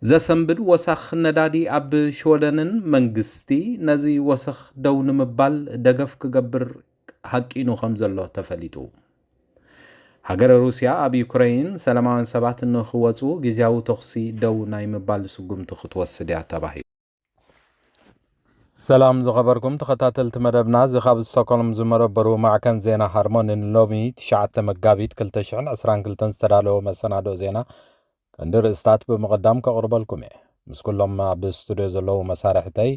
ዘሰንብድ ወሰኽ ነዳዲ ኣብ ሽወደንን መንግስቲ ነዚ ወሰኽ ደው ንምባል ደገፍ ክገብር ሃቂኑ ከም ዘሎ ተፈሊጡ። ሃገረ ሩስያ ኣብ ዩክረይን ሰላማውያን ሰባት ንኽወጹ ግዝያዊ ተኹሲ ደው ናይ ምባል ስጉምቲ ክትወስድ እያ ተባሂሉ። ሰላም ዝኸበርኩም ተኸታተልቲ መደብና፣ እዚ ካብ ስቶኮልም ዝመደበሩ ማዕከን ዜና ሃርሞኒ ንሎሚ ትሽዓተ መጋቢት ክልተ ሽሕን ዕስራን ክልተን ዝተዳለወ መሰናድኦ ዜና ቀንዲ ርእስታት ብምቕዳም ከቕርበልኩም እየ። ምስ ኩሎም ኣብ ስቱድዮ ዘለዉ መሳርሕተይ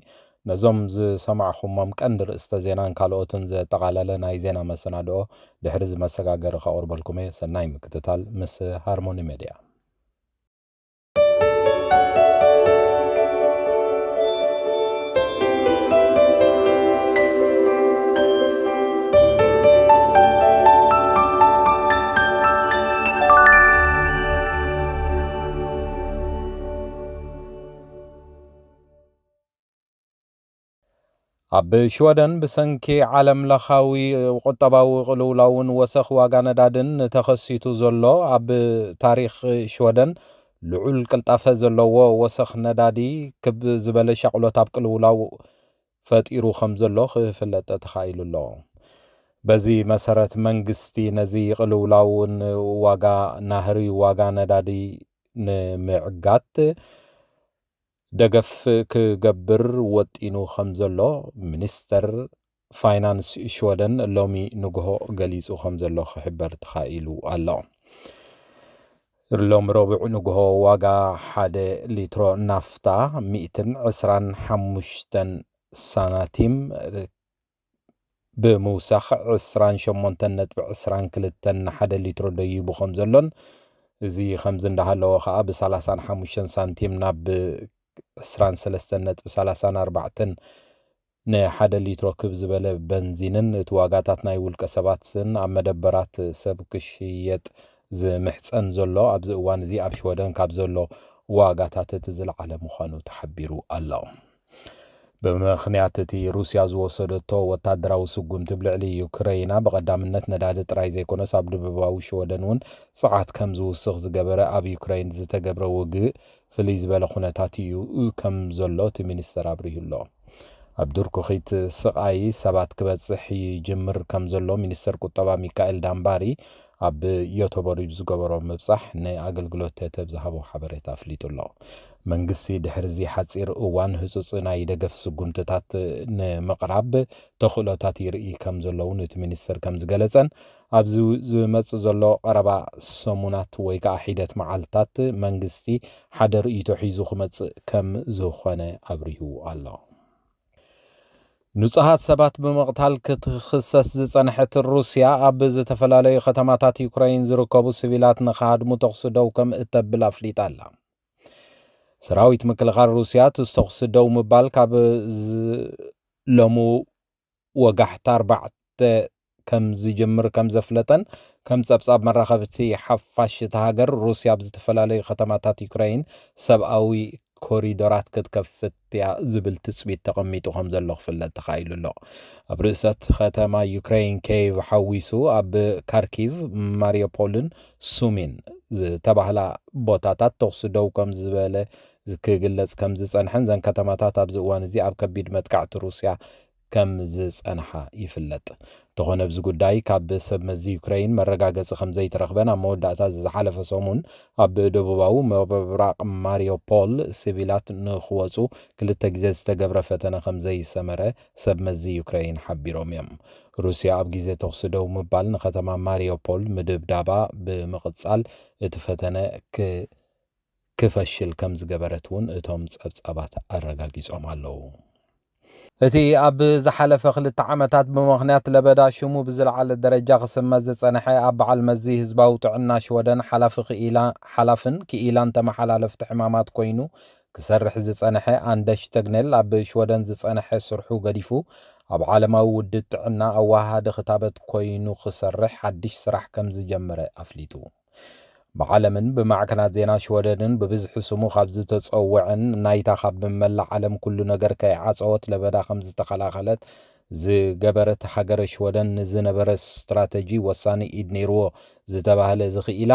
ነዞም ዝሰማዕኹሞም ቀንዲ ርእስተ ዜናን ካልኦትን ዘጠቓለለ ናይ ዜና መሰናድኦ ድሕሪ እዚ መሰጋገሪ ከቕርበልኩም እየ። ሰናይ ምክትታል ምስ ሃርሞኒ ሜድያ። ኣብ ሽወደን ብሰንኪ ዓለም ለኻዊ ቁጠባዊ ቅልውላውን ወሰኽ ዋጋ ነዳድን ተኸሲቱ ዘሎ፣ ኣብ ታሪኽ ሽወደን ልዑል ቅልጣፈ ዘለዎ ወሰኽ ነዳዲ ክብ ዝበለ ሻቕሎት ኣብ ቅልውላው ፈጢሩ ከም ዘሎ ክፍለጥ ተኻኢሉ ኣሎ። በዚ መሰረት መንግስቲ ነዚ ቅልውላውን ዋጋ ናህሪ ዋጋ ነዳዲ ንምዕጋት ደገፍ ክገብር ወጢኑ ከም ዘሎ ሚኒስተር ፋይናንስ ሽወደን ሎሚ ንግሆ ገሊጹ ከም ዘሎ ክሕበር ተኻኢሉ ኣሎ። ሎሚ ረቡዕ ንግሆ ዋጋ ሓደ ሊትሮ ናፍታ ሚእትን ዕስራን ሓሙሽተን ሳናቲም ብምውሳኽ ዕስራን ሸሞንተን ነጥቢ ዕስራን ክልተን ንሓደ ሊትሮ ደይቡ ከም ዘሎን፣ እዚ ከምዚ እንዳሃለወ ከኣ ብሰላሳን ሓሙሽተን ሳንቲም ናብ ዕስራን ሰለስተን ነጥቢ ሰላሳን ኣርባዕተን ንሓደ ሊትሮ ክብ ዝበለ በንዚንን እቲ ዋጋታት ናይ ውልቀ ሰባትን ኣብ መደበራት ሰብ ክሽየጥ ዝምሕጸን ዘሎ ኣብዚ እዋን እዚ ኣብ ሽወደን ካብ ዘሎ ዋጋታት እቲ ዝለዓለ ምዃኑ ተሓቢሩ ኣሎ። ብምኽንያት እቲ ሩስያ ዝወሰደቶ ወታደራዊ ስጉምቲ ብልዕሊ ዩክረይና ብቐዳምነት ነዳዲ ጥራይ ዘይኮነስ ኣብ ደቡባዊ ሽወደን እውን ጸዓት ከም ዝውስኽ ዝገበረ ኣብ ዩክረይን ዝተገብረ ውግእ ፍልይ ዝበለ ኩነታት እዩ ከም ዘሎ እቲ ሚኒስተር ኣብሪሁ ኣሎ። ኣብ ድርኩኺት ስቓይ ሰባት ክበጽሕ ይጅምር ከም ዘሎ ሚኒስተር ቁጠባ ሚካኤል ዳምባሪ ኣብ ዮቶቦሪ ብዝገበሮ ምብጻሕ ንኣገልግሎት ተተብ ዝሃቦ ሓበሬታ ኣፍሊጡ ኣሎ። መንግስቲ ድሕሪ እዚ ሓጺር እዋን ህጹጽ ናይ ደገፍ ስጉምትታት ንምቕራብ ተኽእሎታት ይርኢ ከም ዘለውን እቲ ሚኒስተር ከም ዝገለጸን ኣብዚ ዝመጽእ ዘሎ ቀረባ ሰሙናት ወይ ከኣ ሒደት መዓልታት መንግስቲ ሓደ ርእይቶ ሒዙ ክመጽእ ከም ዝኾነ ኣብሪሁ ኣሎ። ንጹሃት ሰባት ብምቕታል ክትኽሰስ ዝጸንሐት ሩስያ ኣብ ዝተፈላለዩ ከተማታት ዩክረይን ዝርከቡ ሲቪላት ንኽሃድሙ ተኹሲ ደው ከም እተብል ኣፍሊጣ ኣላ። ሰራዊት ምክልኻል ሩስያ እቲ ተኹሲ ደው ምባል ካብ ዝ-፣ ሎሚ ወጋሕታ ኣርባዕተ ከም ዝጅምር ከም ዘፍለጠን ከም ጸብጻብ መራኸብቲ ሓፋሽ እታ ሃገር ሩስያ ኣብ ዝተፈላለዩ ከተማታት ዩክረይን ሰብኣዊ ኮሪዶራት ክትከፍት እያ ዝብል ትጽቢት ተቐሚጡ ከም ዘሎ ክፍለጥ ተኻኢሉ ኣሎ። ኣብ ርእሰት ከተማ ዩክረይን ኬቭ ሓዊሱ ኣብ ካርኪቭ፣ ማሪዮፖልን ሱሚን ዝተባህላ ቦታታት ተኹሲ ደው ከም ዝበለ ክግለጽ ከም ዝጸንሐን እዘን ከተማታት ኣብዚ እዋን እዚ ኣብ ከቢድ መጥቃዕቲ ሩስያ ከም ዝጸንሓ ይፍለጥ። እንተኾነ ኣብዚ ጉዳይ ካብ ሰብ መዚ ዩክረይን መረጋገጺ ከም ዘይተረኽበን ኣብ መወዳእታ እዚ ዝሓለፈ ሰሙን ኣብ ደቡባዊ ምብራቕ ማሪዮፖል ሲቪላት ንኽወጹ ክልተ ግዜ ዝተገብረ ፈተነ ከም ዘይሰመረ ሰብ መዚ ዩክረይን ሓቢሮም እዮም። ሩስያ ኣብ ግዜ ተኹሲ ደው ምባል ንከተማ ማሪዮፖል ምድብዳባ ብምቕጻል እቲ ፈተነ ክ-፣ ክፈሽል ከም ዝገበረት እውን እቶም ጸብጻባት ኣረጋጊጾም ኣለዉ። እቲ ኣብ ዝሓለፈ ክልተ ዓመታት ብምኽንያት ለበዳ ሽሙ ብዝለዓለ ደረጃ ክስመ ዝጸንሐ ኣብ በዓል መዚ ህዝባዊ ጥዕና ሽወደን ሓላፊ ክኢላ-፣ ሓላፍን ክኢላን ተመሓላለፍቲ ሕማማት ኮይኑ ክሰርሕ ዝጸንሐ ኣንደሽ ተግኔል ኣብ ሽወደን ዝጸንሐ ስርሑ ገዲፉ ኣብ ዓለማዊ ውድብ ጥዕና ኣወሃሃዲ ክታበት ኮይኑ ክሰርሕ ሓድሽ ስራሕ ከም ዝጀመረ ኣፍሊጡ። ብዓለምን ብማዕከናት ዜና ሽወደንን ብብዝሒ ስሙ ካብ ዝተጸውዐን ናይታ ካብ መላእ ዓለም ኩሉ ነገር ከይዓጸወት ለበዳ ከም ዝተኸላኸለት ዝገበረት ሃገረ ሽወደን ንዝነበረ ስትራተጂ ወሳኒ ኢድ ነይርዎ ዝተባህለ እዚ ክኢላ፣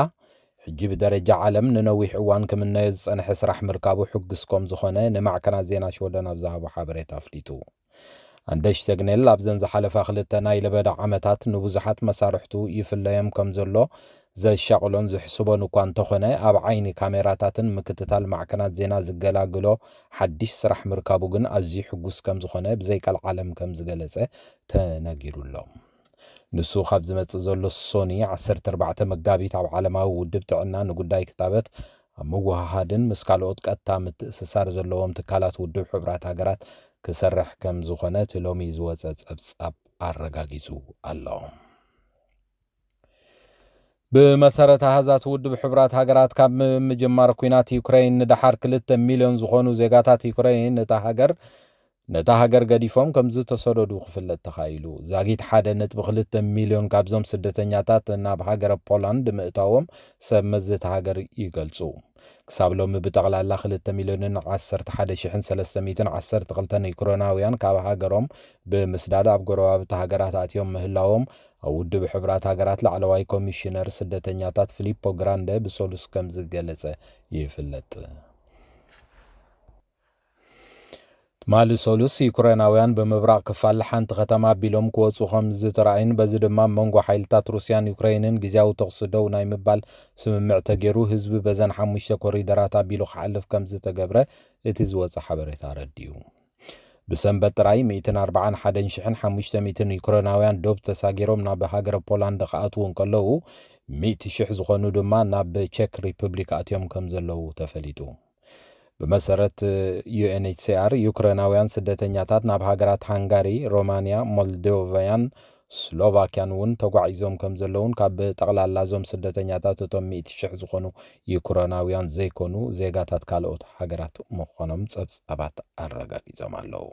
ሕጂ ብደረጃ ዓለም ንነዊሕ እዋን ክምነዮ ዝጸንሐ ስራሕ ምርካቡ ሕጉስ ከም ዝኾነ ንማዕከናት ዜና ሽወደን ኣብ ዝሃቦ ሓበሬታ ኣፍሊጡ። ኣንደርሽ ተግኔል ኣብዘን ዝሓለፋ ክልተ ናይ ለበዳ ዓመታት ንብዙሓት መሳርሕቱ ይፍለዮም ከም ዘሎ ዘሻቕሎን ዝሕስቦን እኳ እንተኾነ፣ ኣብ ዓይኒ ካሜራታትን ምክትታል ማዕከናት ዜና ዝገላግሎ ሓድሽ ስራሕ ምርካቡ ግን ኣዝዩ ሕጉስ ከም ዝኾነ ብዘይቀልዓለም ከም ዝገለጸ ተነጊሩ ኣሎ። ንሱ ካብ ዝመጽእ ዘሎ ሶኒ ዓሰርተ ኣርባዕተ መጋቢት ኣብ ዓለማዊ ውድብ ጥዕና ንጉዳይ ክታበት ኣብ ምውህሃድን ምስ ካልኦት ቀጥታ ምትእስሳር ዘለዎም ትካላት ውድብ ሕቡራት ሃገራት ክሰርሕ ከም ዝኾነ እቲ ሎሚ ዝወጸ ጸብጻብ ኣረጋጊጹ ኣሎ። ብመሰረት ኣሃዛት ውድብ ሕቡራት ሃገራት፣ ካብ ምጅማር ኲናት ዩክረይን ንደሓር ክልተ ሚልዮን ዝኾኑ ዜጋታት ዩክረይን ነታ ሃገር ነታ ሃገር ገዲፎም ከም ዝተሰደዱ ክፍለጥ ተኻኢሉ። ዛጊት ሓደ ነጥቢ ክልተ ሚልዮን ካብዞም ስደተኛታት ናብ ሃገረ ፖላንድ ምእታዎም ሰብ መዚ እታ ሃገር ይገልጹ። ክሳብ ሎሚ ብጠቕላላ ክልተ ሚልዮንን ዓሰርተ ሓደ ሽሕን ሰለስተ ሚእትን ዓሰርተ ክልተን ዩክሬናውያን ካብ ሃገሮም ብምስዳድ ኣብ ጎረባብቲ ሃገራት ኣትዮም ምህላዎም ኣብ ውድብ ሕቡራት ሃገራት ላዕለዋይ ኮሚሽነር ስደተኛታት ፊሊፖ ግራንደ ብሰሉስ ከም ዝገለጸ ይፍለጥ። ትማሊ ሰሉስ ዩክሬናውያን ብምብራቕ ክፋል ሓንቲ ከተማ ኣቢሎም ክወጹ ከም ዝተራእዩን በዚ ድማ ኣብ መንጎ ሓይልታት ሩስያን ዩክሬንን ግዝያዊ ተኹሲ ደው ናይ ምባል ስምምዕ ተገይሩ ህዝቢ በዘን ሓሙሽተ ኮሪደራት ኣቢሉ ክሓልፍ ከም ዝተገብረ እቲ ዝወጸ ሓበሬታ ኣረዲኡ። ብሰንበት ጥራይ ሚእትን ኣርባዓን ሓደን ሽሕን ሓሙሽተ ሚእትን ዩክሬናውያን ዶብ ተሳጊሮም ናብ ሃገረ ፖላንድ ክኣትዉ እንከለዉ፣ ሚእቲ ሽሕ ዝኾኑ ድማ ናብ ቸክ ሪፐብሊክ ኣትዮም ከም ዘለዉ ተፈሊጡ። ብመሰረት ዩ ኤን ኤች ሲ ኣር፣ ዩክሬናውያን ስደተኛታት ናብ ሃገራት ሃንጋሪ፣ ሮማንያ፣ ሞልዶቫያን ስሎቫክያን እውን ተጓዒዞም ከም ዘለውን ካብ ጠቕላላ እዞም ስደተኛታት እቶም ሚእቲ ሽሕ ዝኾኑ ዩክሬናውያን ዘይኮኑ ዜጋታት ካልኦት ሃገራት ምዃኖም ጸብጻባት ኣረጋጊጾም ኣለዉ።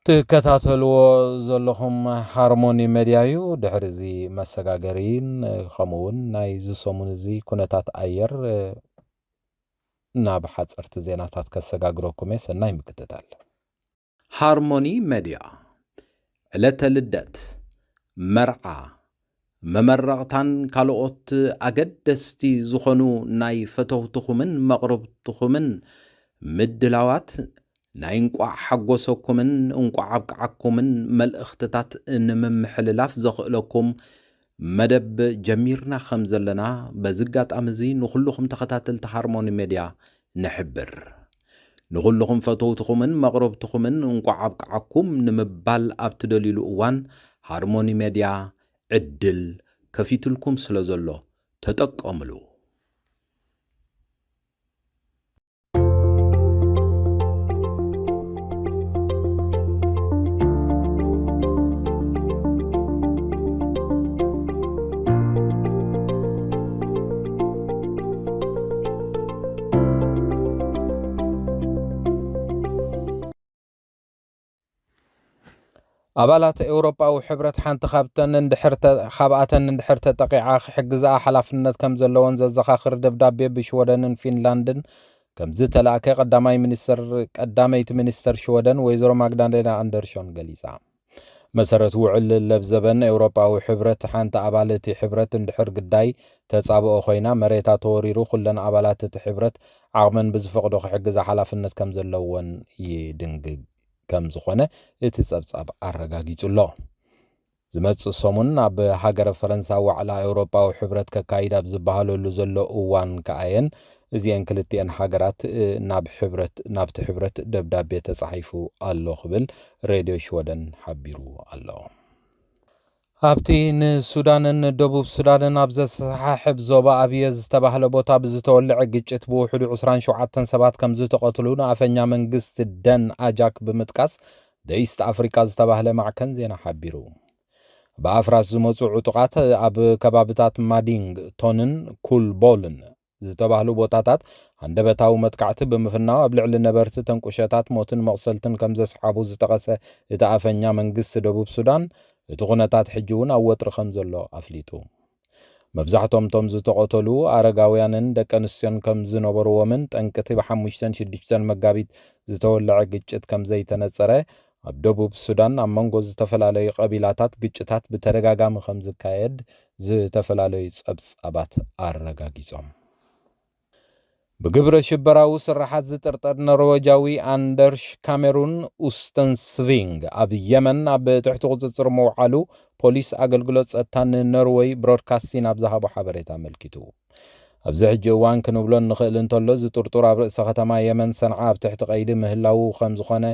ትከታተልዎ ዘለኹም ሃርሞኒ ሜድያ እዩ። ድሕሪ እዚ መሰጋገሪን ከምኡ እውን ናይ ዝሰሙን እዚ ኩነታት ኣየር ናብ ሓጸርቲ ዜናታት ከሰጋግረኩም እየ። ሰናይ ምክትታል። ሃርሞኒ ሜድያ፣ ዕለተ ልደት፣ መርዓ፣ መመረቕታን ካልኦት ኣገደስቲ ዝኾኑ ናይ ፈተውትኹምን መቕርብትኹምን ምድላዋት ናይ እንቋዕ ሓጎሰኩምን እንቋዕ ኣብቅዓኩምን መልእኽትታት ንምምሕልላፍ ዘኽእለኩም መደብ ጀሚርና ከም ዘለና በዚ ኣጋጣሚ እዚ ንኹልኹም ተኸታተልቲ ሃርሞኒ ሜድያ ንሕብር። ንኹልኹም ፈተውትኹምን መቕረብትኹምን እንቋዕ ኣብቅዓኩም ንምባል ኣብ ትደልዩሉ እዋን ሃርሞኒ ሜድያ ዕድል ከፊትልኩም ስለ ዘሎ ተጠቀምሉ። ኣባላት ኤውሮጳዊ ሕብረት ሓንቲ ካብተን እንድሕር ተ-፣ ካብኣተን እንድሕር ተጠቒዓ ክሕግዝኣ ሓላፍነት ከም ዘለወን ዘዘኻኽር ደብዳቤ ብሽወደንን ፊንላንድን ከም ዝተላእከ ቀዳማይ ሚኒስተር፣ ቀዳመይቲ ሚኒስተር ሽወደን ወይዘሮ ማግዳሌና ኣንደርሾን ገሊጻ። መሰረት ውዕል ለብዘበን ኤውሮጳዊ ሕብረት ሓንቲ ኣባል እቲ ሕብረት እንድሕር ግዳይ ተጻብኦ ኮይና መሬታ ተወሪሩ ኩለን ኣባላት እቲ ሕብረት ዓቕመን ብዝፈቕዶ ክሕግዛ ሓላፍነት ከም ዘለወን ይድንግግ ከም ዝኾነ እቲ ጸብጻብ ኣረጋጊጹ ኣሎ። ዝመጽእ ሰሙን ኣብ ሃገረ ፈረንሳ ዋዕላ ኤውሮጳዊ ሕብረት ከካይድ ኣብ ዝበሃለሉ ዘሎ እዋን ከኣየን እዚኤን ክልቲኤን ሃገራት፣ እ፣ ናብ ሕብረት፣ ናብቲ ሕብረት ደብዳቤ ተጻሒፉ ኣሎ ክብል ሬድዮ ሽወደን ሓቢሩ ኣሎ። ኣብቲ ንሱዳንን ደቡብ ሱዳንን ኣብ ዘሰሓሕብ ዞባ ኣብየ ዝተባህለ ቦታ ብዝተወልዐ ግጭት ብውሕዱ ዕስራን ሸውዓተን ሰባት ከም ዝተቐትሉ ንኣፈኛ መንግስቲ ደን ኣጃክ ብምጥቃስ ደኢስት ኣፍሪቃ ዝተባህለ ማዕከን ዜና ሓቢሩ። ብኣፍራስ ዝመጹ ዕጡቓት ኣብ ከባብታት ማዲንግ ቶንን ኩልቦልን ዝተባህሉ ቦታታት ሃንደበታዊ መጥቃዕቲ ብምፍናው ኣብ ልዕሊ ነበርቲ ተንቁሸታት ሞትን መቕሰልትን ከም ዘስዓቡ ዝጠቐሰ እቲ ኣፈኛ መንግስቲ ደቡብ ሱዳን፣ እቲ ኩነታት ሕጂ እውን ኣብ ወጥሪ ከም ዘሎ ኣፍሊጡ። መብዛሕቶም እቶም ዝተቐተሉ ኣረጋውያንን ደቂ ኣንስትዮን ከም ዝነበርዎምን ጠንቅቲ ብሓሙሽተን ሽዱሽተን መጋቢት ዝተወለዐ ግጭት ከም ዘይተነጸረ ኣብ ደቡብ ሱዳን ኣብ መንጎ ዝተፈላለዩ ቀቢላታት ግጭታት ብተደጋጋሚ ከም ዝካየድ ዝተፈላለዩ ጸብጻባት ኣረጋጊጾም። ብግብረ ሽበራዊ ስራሓት ዝጥርጠር ኖርወጃዊ ኣንደርሽ ካሜሩን ኡስተንስቪንግ ኣብ የመን ኣብ ትሕቲ ቁጽጽር ምውዓሉ ፖሊስ ኣገልግሎት ጸጥታ ንኖርወይ ብሮድካስቲን ኣብ ዝሃቦ ሓበሬታ ኣመልኪቱ። ኣብዚ ሕጂ እዋን ክንብሎ እንኽእል እንተሎ፣ እዚ ጥርጡር ኣብ ርእሰ ከተማ የመን ሰንዓ ኣብ ትሕቲ ቀይዲ ምህላዉ ከም ዝኾነ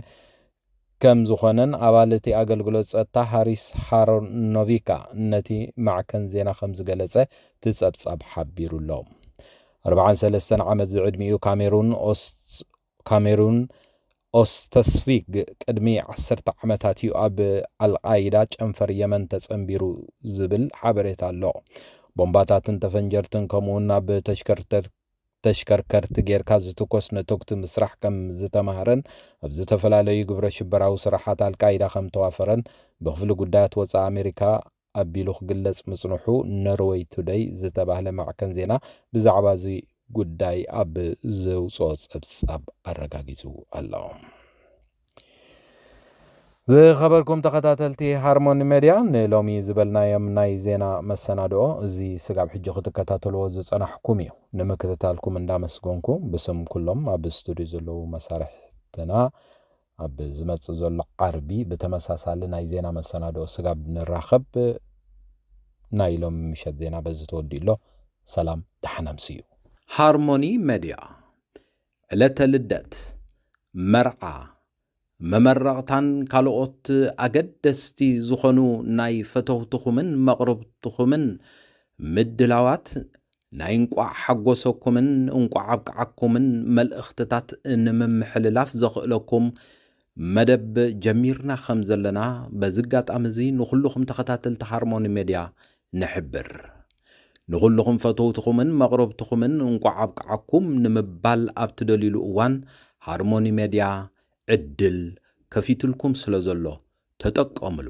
ከም ዝኾነን ኣባል እቲ ኣገልግሎት ጸጥታ ሃሪስ ሃሮኖቪካ ነቲ ማዕከን ዜና ከም ዝገለጸ እቲ ጸብጻብ ሓቢሩ ኣሎ። ኣርባዓን ሰለስተን ዓመት ዝዕድሚኡ ካሜሩን ኦስ-፣ ካሜሩን ኦስተስቪግ ቅድሚ ዓሰርተ ዓመታት እዩ ኣብ ኣልቃይዳ ጨንፈር የመን ተጸንቢሩ ዝብል ሓበሬታ ኣሎ። ቦምባታትን ተፈንጀርትን ከምኡውን ናብ ተሽከርተ-፣ ተሽከርከርቲ ጌርካ ዝትኮስ ነቶግቲ ምስራሕ ከም ዝተማህረን ኣብ ዝተፈላለዩ ግብረ ሽበራዊ ስራሓት ኣልቃይዳ ከም ተዋፈረን ብክፍሊ ጉዳያት ወጻኢ ኣሜሪካ ኣቢሉ ክግለጽ ምጽንሑ ኖርወይ ቱደይ ዝተባህለ ማዕከን ዜና ብዛዕባ እዚ ጉዳይ ኣብ ዘውጽኦ ጸብጻብ ኣረጋጊጹ ኣሎ። ዝኸበርኩም ተኸታተልቲ ሃርሞኒ ሜድያ፣ ንሎሚ ዝበልናዮም ናይ ዜና መሰናድኦ እዚ ስጋብ ሕጂ ክትከታተልዎ ዝጸናሕኩም እዩ። ንምክትታልኩም እንዳመስገንኩ፣ ብስም ኩሎም ኣብ ስቱድዮ ዘለዉ መሳርሕትና፣ ኣብ ዝመጽእ ዘሎ ዓርቢ ብተመሳሳሊ ናይ ዜና መሰናድኦ ስጋብ ንራኸብ፣ ናይ ሎሚ ምሸት ዜና በዚ ተወዲኡ ኣሎ። ሰላም፣ ደሓን ኣምስዩ። ሃርሞኒ ሜድያ፣ ዕለተ ልደት፣ መርዓ፣ መመረቕታን ካልኦት ኣገደስቲ ዝኾኑ ናይ ፈተውትኹምን መቕርብትኹምን ምድላዋት ናይ እንቋዕ ሓጎሰኩምን እንቋዕ ኣብቅዓኩምን መልእኽትታት ንምምሕልላፍ ዘኽእለኩም መደብ ጀሚርና ከም ዘለና በዚ ኣጋጣሚ እዚ ንኹልኹም ተኸታተልቲ ሃርሞኒ ሜድያ ንሕብር። ንኹልኹም ፈተውትኹምን መቕረብትኹምን እንቋዕ ኣብቅዓኩም ንምባል ኣብ ትደልዩሉ እዋን ሃርሞኒ ሜድያ ዕድል ከፊትልኩም ስለ ዘሎ ተጠቀምሉ።